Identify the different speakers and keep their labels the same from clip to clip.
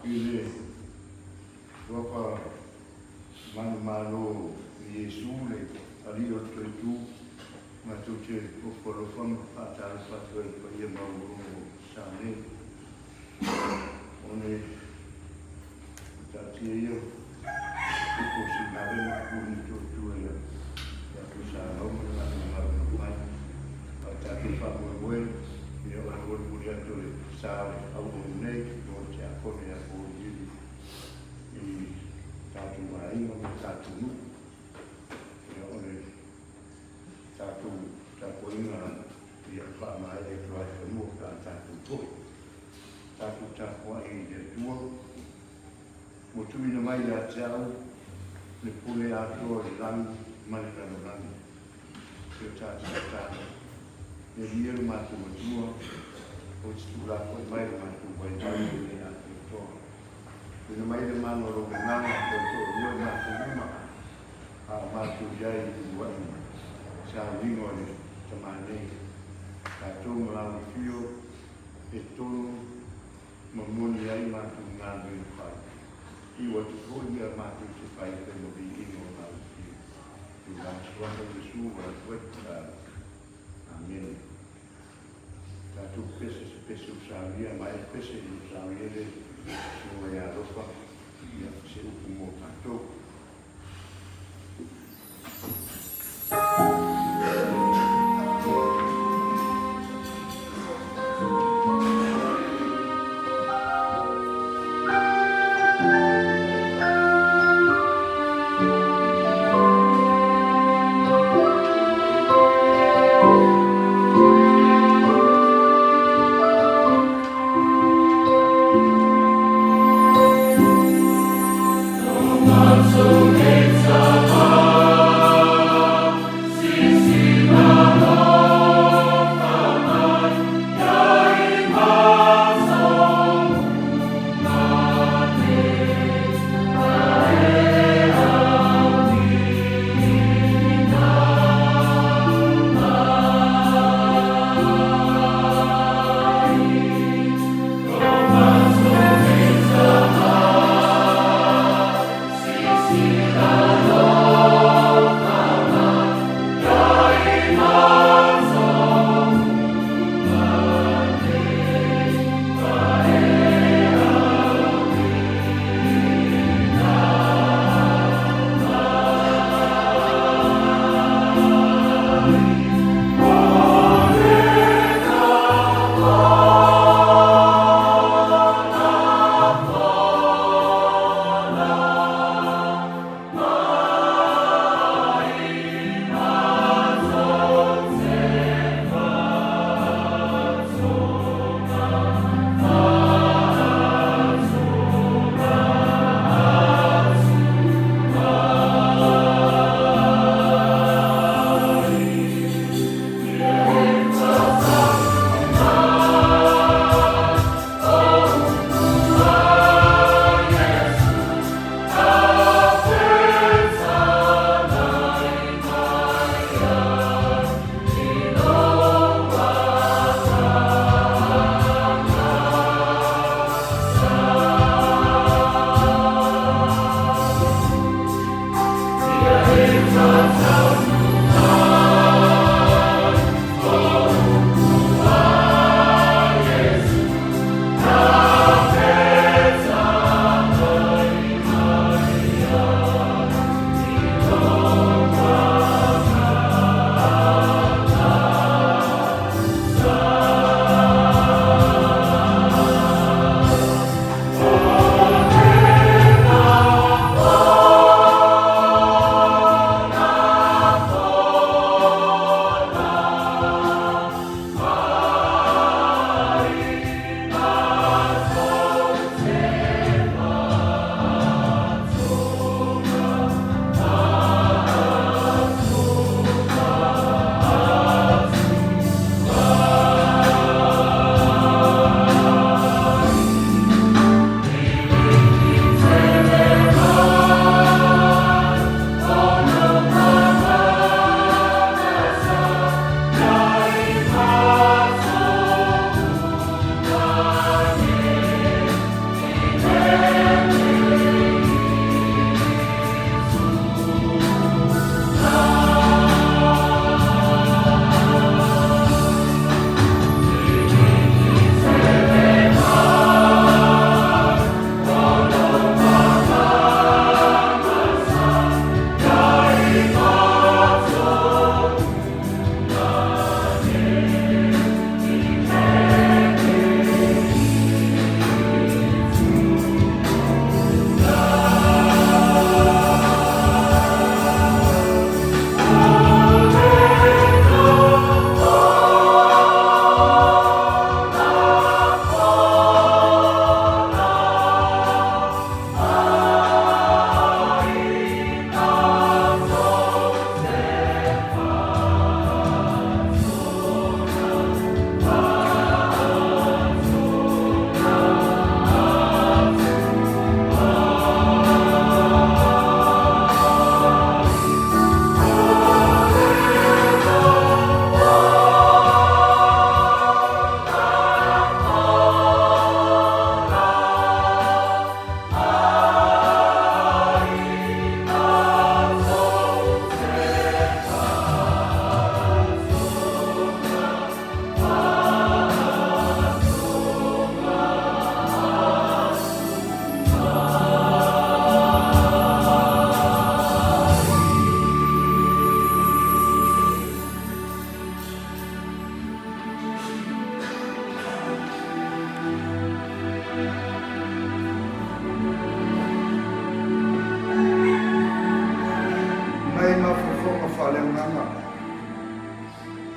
Speaker 1: I le Suafa manumalo o Iesu le Alii o le Toetu, matou te ofo alofa ma faatalofa atu ai i le paia maualuga o sa nei. O le taatia ia o upu o Sinave ma Puni Toetu ia Tuisalau ma le latou galuega fai. A o tatou faamoemoe, ia o le mulimuli atu o le sa o le auauna nei, o le tiakono ia Poulili i tatou aiga ma tatou nuu. Ia o le tatou tapuaiga ia faamaea i tuaifanua pe a tatou foi. Tatou tapuai i le Atua ua tuuina mai ia te au le pule atoa i le lagi ma le lalolagi. E o tatou tatalo, e lia lo matou Atua, o te tuulafoai mai lo matou vaivai i lenei atoatoa. Tuuina mai le mana o lou agaga e toatoalua i matou uma, a o matou i ai i uluai sauniga o le Tama nei. Tatou ma Lau Afio e tonu ma moni ai matou galuega fai. Iu atu foi mea matou te fai e fai ma viiga o Lau Afio. I le Suafa o Iesu ua alu atu ai tatalo. Amene. Tatou pese se pese ua saunia ma e pese ua saunia le susuga ia Alofa ia se upu mo tatou.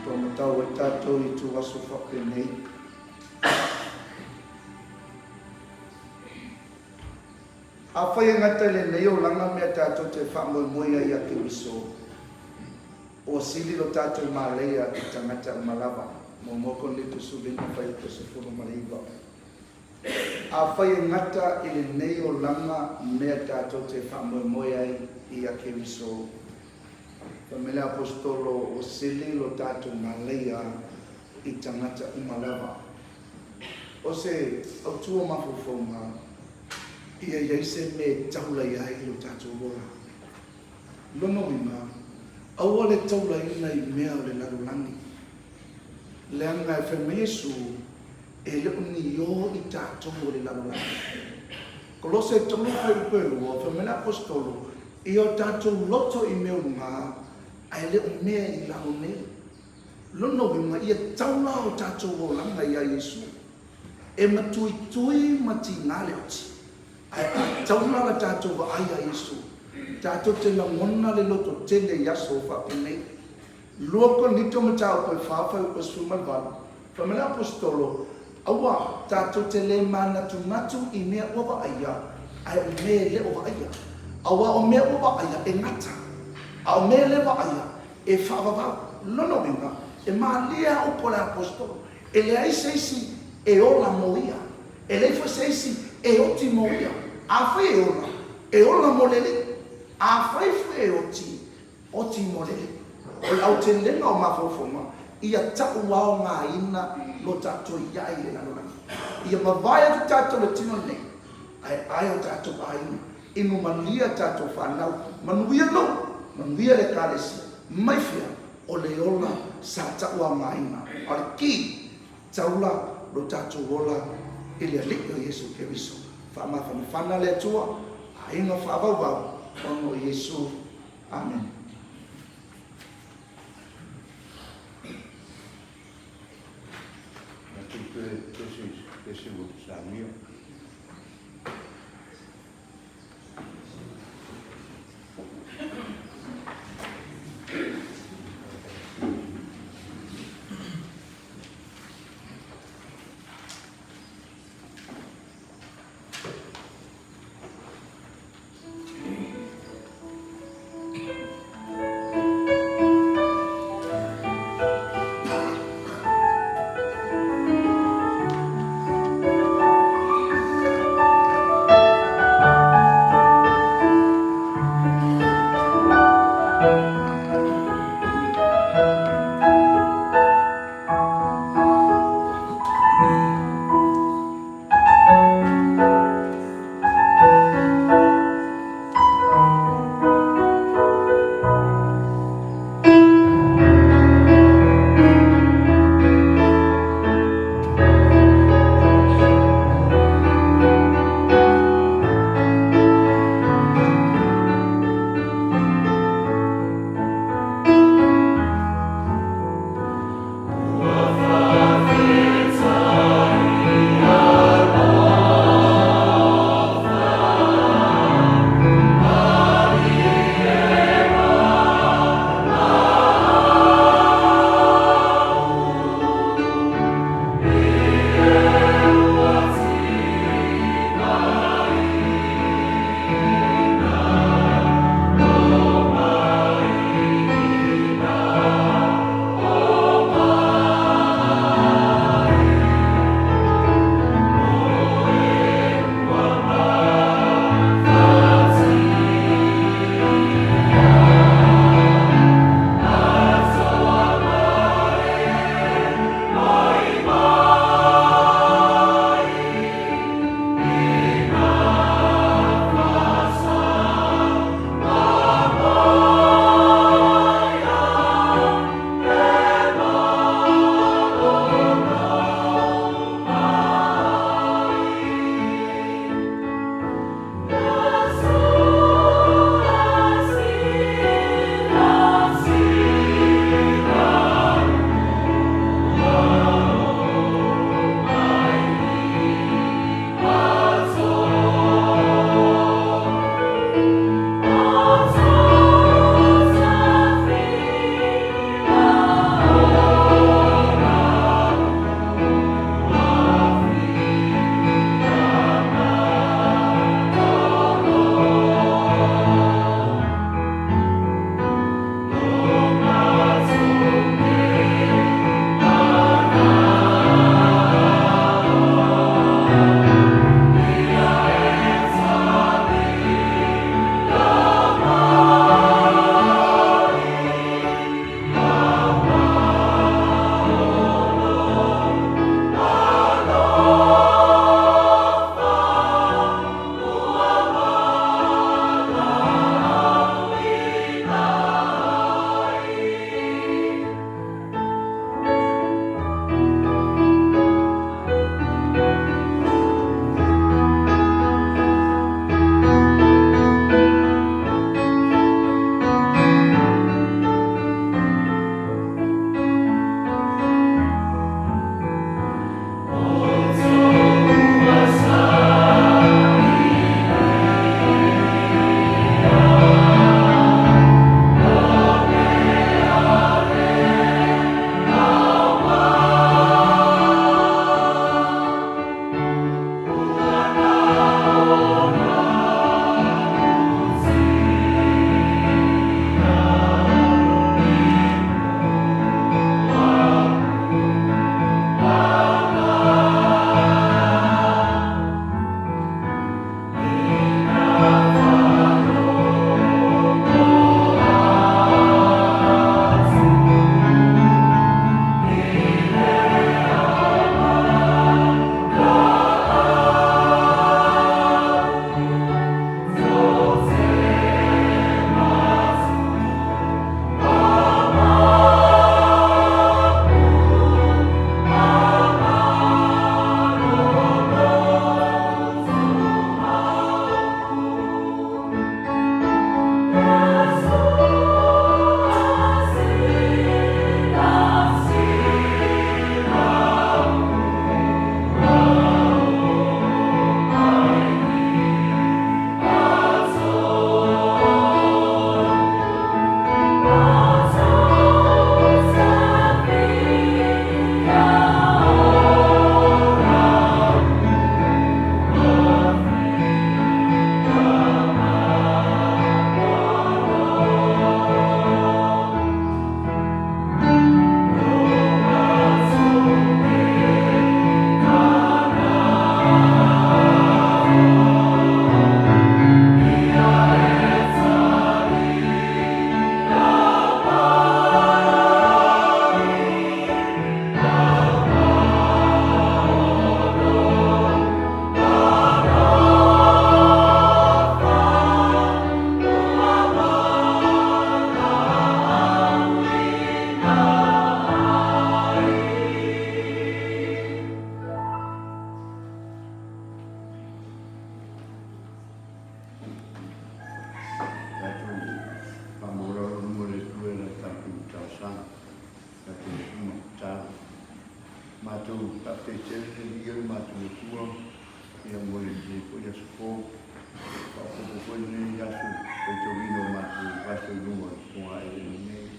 Speaker 2: Taumatau ai tatou i ituaso faapenei. Afai e gata i lenei olaga mea tatou te faamoemoe ai ia Keriso, ua sili lo tatou maleia i tagata uma lava. Muamua Korinito 15 fuaiupu 19. Afai e gata i lenei olaga mea tatou te faamoemoe ai ia Keriso, fai mai le Aposetolo, ua sili lo tatou maleia i tagata uma lava. O se autu o mafaufauga, ia i ai se mea e taula ai lo tatou ola. Lona uiga, aua le taulaina i mea o le lalolagi, leaga e fai mai Iesu, e le o ni o i tatou o le lalolagi. Kolose 3 fuaiupu e 2, fai mai le Aposetolo, Ia o tatou loto i mea o luga, ae le o mea i lalo nei. Lona uiga, ia taula o tatou olaga iā Iesu. E matuitui ma tiga le oti, ae a taula la tatou vaai iā Iesu, tatou te lagona le lototele i aso faapenei. 2 Korinito mataupu e 4 fuaiupu 18, fai mai le Aposetolo, Aua tatou te le manatunatu i mea ua vaaia, ae o mea e le o vaaia. Aua o mea ua vaaia e gata, a o mea e le vaaia, e faavavau. Lona uiga, e malie lava upu a le Aposetolo, e leai se isi e ola mo ia, e leai foi se isi e oti mo ia. Afai e ola, e ola mo le Alii. Afai foi e oti, oti mo le Alii. O le aotelega o mafaufauga, ia tauaogaina lo tatou i ai i le lalolagi. Ia mavae atu tatou i le tino lenei, ae ai o tatou aiga, inu malie a tatou fanau, manuia nuu, manuia le Ekalesia, mai fea? O le ola sa tauaogaina, a o le ki, taula lo tatou ola i le Alii o Iesu Keriso. Faamafanafana le Atua, aiga faavauvau ona o Iesu. Amene.
Speaker 1: Matou faafetai tele le Alii e lo matou Atua, ia mo lenei foi aso fou, faaopoopo foi lenei aso faitauina o matou aso i luga o le fogaeleele nei.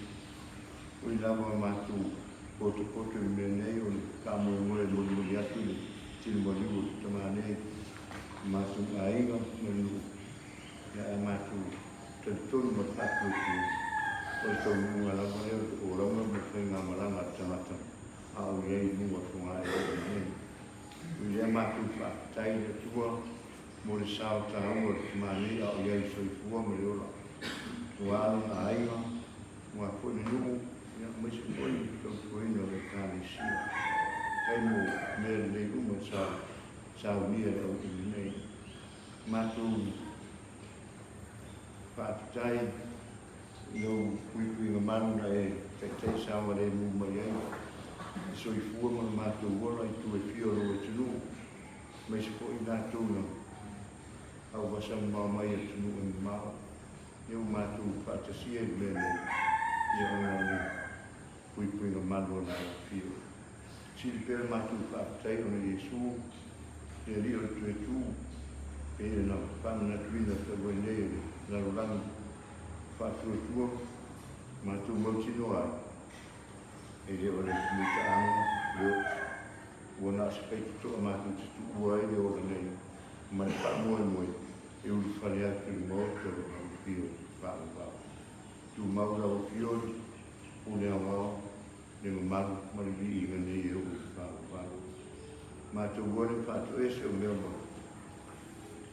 Speaker 1: Oi lava matou potopoto i le mea nei o le faamoemoe e molimoli atu le tino maliu o le tama nei i matou aiga ma le nuu, ia ae matou talitonu ma le faatuatua, o le taunuuga lava lea o le folauga ma le faigamalaga a le tagata a o i ai i luga o le fogaeleele nei. Ui lea matou faafetai i le Atua mo le sao taua o le tama nei a o i ai i le soifua ma le ola. Ua lona aiga, ua foi le nuu, ia aemaise foi le tautuaina o le Ekalesia. Faafetai mo mea lelei uma sa saunia e le auiliili nei. Matou faafetai i lou puipuiga malu na e taitai saogalemu mai ai le soifua ma le matou ola i tua e fia o lou atunuu, aemaise foi i latou na auvasa mamao mai i atunuu e mamao. Ia ua matou faatasia i le mea nei, ia ona o le puipuiga malu o lau Afio. Sili pea le matou faafetai ona Iesu, le Alii o le Toetū, pei ona faamanatuina talu ai nei e le lalolagi faatuatua, matou mautinoa ai, e le o le mutaaga le oti, ua na o se faitotoa matou te tuua ai le ola nei ma le faamoemoe e ulufale atu i le Maota o lau Afio faavavau. Tumau lau Afio i le Pule Aoao, le mamalu ma le viiga nei e oo i le faavavau. Matou ua le faatoese o mea ma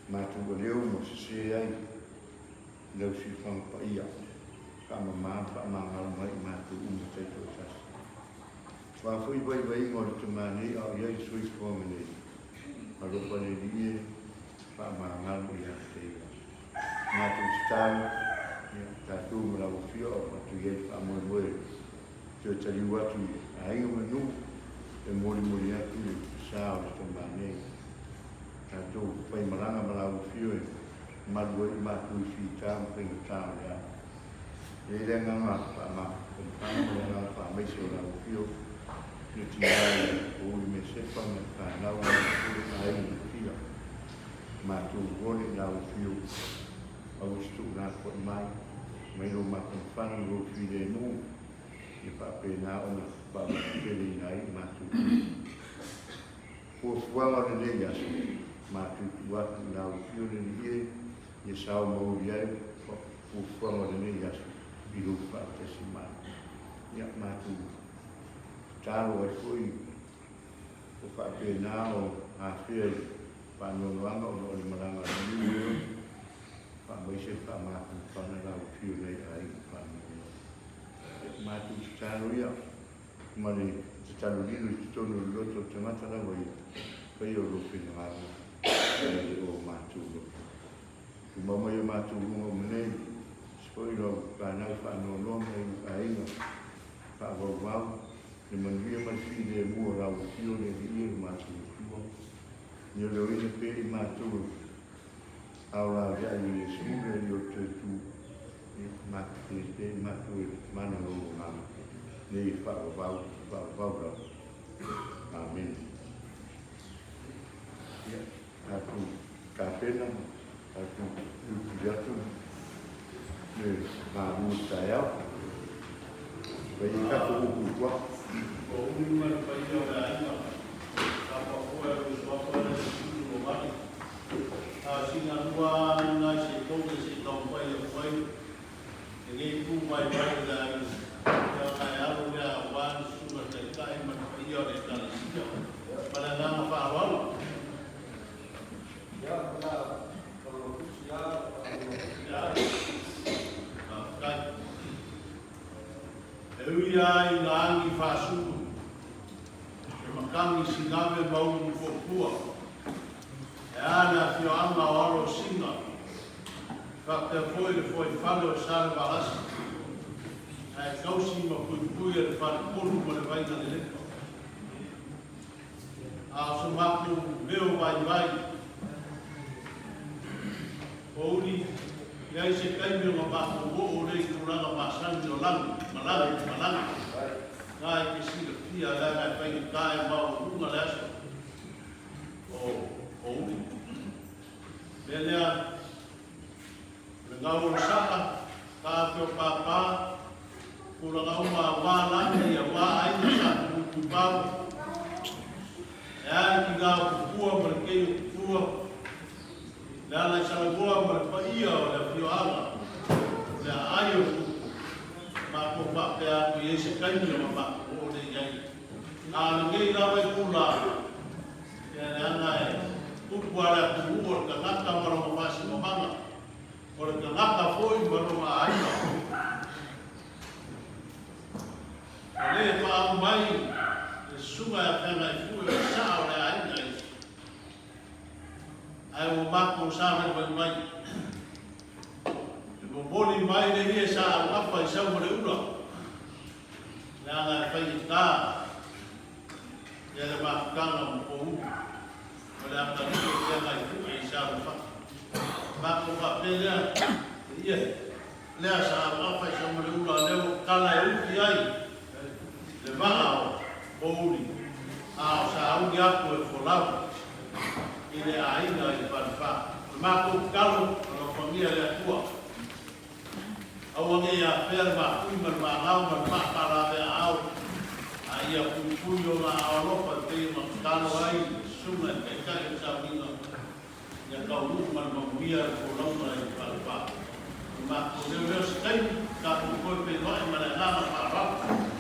Speaker 1: matou aleu ma sese ai i lau siufaga paia, faamama ma faamagalo mai i matou uma taitoatasi. Ua foi vaivaiga o le tama nei a o i ai le soifuaga nei, alofa le Alii e, faamagalo ia te ia. Matou tatalo, ia, tatou ma lau Afio a o atu i ai le faamoemoe toe taliu atu i aiga ma nuu e molimoli atu le sa o le tama nei. Tatou faimalaga ma lau Afio e malu ai i matou i fita ma faigata o le ala. E i ai le agaga faamafanafana ma le agaga faamaise o lau Afio i le tina i o Uli Mesepa ma le fanau ma le pule aiga ma fia. Matou vole i lau Afio aua se tuulafoai mai, mai lou mafanafana ma lou filemu, ia faapena ona faamateteleina ai i matou tiute. Fuafuaga o lenei aso, matou tuu atu i lau Afio le Alii e, ia sao maoli ai fuafuaga o lenei aso i lou faatasi mai. Ia matou tatalo ai foi o faapena o afea i faanoanoaga ona o le malaga a le nuu eo, faamaise le faamafanafana lau Afio nei aiga faanoanoa. Ia matou tatalo ia ma le tatalo lilo i totonu o le loto o le tagata lava ia, faia o lou finagalo ae le o matou loto. Tumau mai o matou luga uma nei, se foi lau fanau faanoanoa ma ou aiga faavauvau, le manuia ma le filemu o lau Afio le Alii e lo matou Atua. Ia leoina pea i matou e aolaveai o Iesu le Alii o le Toetū, ia matetele pea i matou e mana lou Agaga nei e faavavau, faavavau lava. Amene. Ia, tatou tapena ma tatou tulituli atu le malu o le taeao. Fai ai tatou upu i tua.
Speaker 3: Ua umi ma le paia o le aiga, tapuafoe a lou suafa le Sulu o Vale. A o sina lua lena i se tolu se i taumafai atu ai lenei itu vaivai o le aiga, ia ona e alo lea aua le Susuga i le Taitai ma le paia o le Ekalesia. Ma le agaga faaaloalo.
Speaker 4: Ia, o le a faaloalotusi lava le faaloalo.
Speaker 3: Faafetai. E ui lava i ina agi faasulu, e matagi Sinave ma Ulutoopua, e a le afioaga o alo o Sina, faapea foi le foaifale o Salevalasi, ae tausi ma puipui e le falepolu ma le Vaigalelepa. A o so matou leo vaivai, o uli, leai se taimi ona matou oo lea i tulaga masani o lagi, ma lagi, ma lagi, na e te silafia. silafia leaga e faigata e maualuga le aso o Fouli. O le mea lea, o le gau o le saa, taape o pāpā, tulaga uma aua lagi, aua aiga sa tumutumau, e a le tiga o Tupua ma le kei o Tupua, le ala i Salanoa ma le paia o le afioaga o le aai o le tupu, matou faapea atu i ai se taimi ona matou oo lea i ai. A o lenei lava itula, ia leaga e tupu lava le atunuu o le tagata ma lona faasinomaga, o le tagata foi ma lona aiga. Ua le paau mai le susuga ia Feagaifue o le saa o le aiga i Ae ua matou savalivali mai. E momoli mai le ie sa auafa i Saumaleula, leaga e faigata ia le mafutaga ma pouli ma le atalii o Feagaifue i Salufai. Matou faapea lea, e ie lea sa auafa i Saumaleula lea ua tatala e uti ai le vaa o pouli, a o sauni atu e folau i le aiga i Falefa. O le matou tatalo, alofagia e le Atua, aua ne i afea le mafui ma le magao ma le maa faalaveaao, a ia puipui ona aao alofa e pei ona tatalo ai le Susuga i le Taitai o le Sauniga ia taunuu ma le manuia le folauga i Falefa. O le matou leo lea o se taimi, tatou toe feiloai ma le agaga faaaloalo.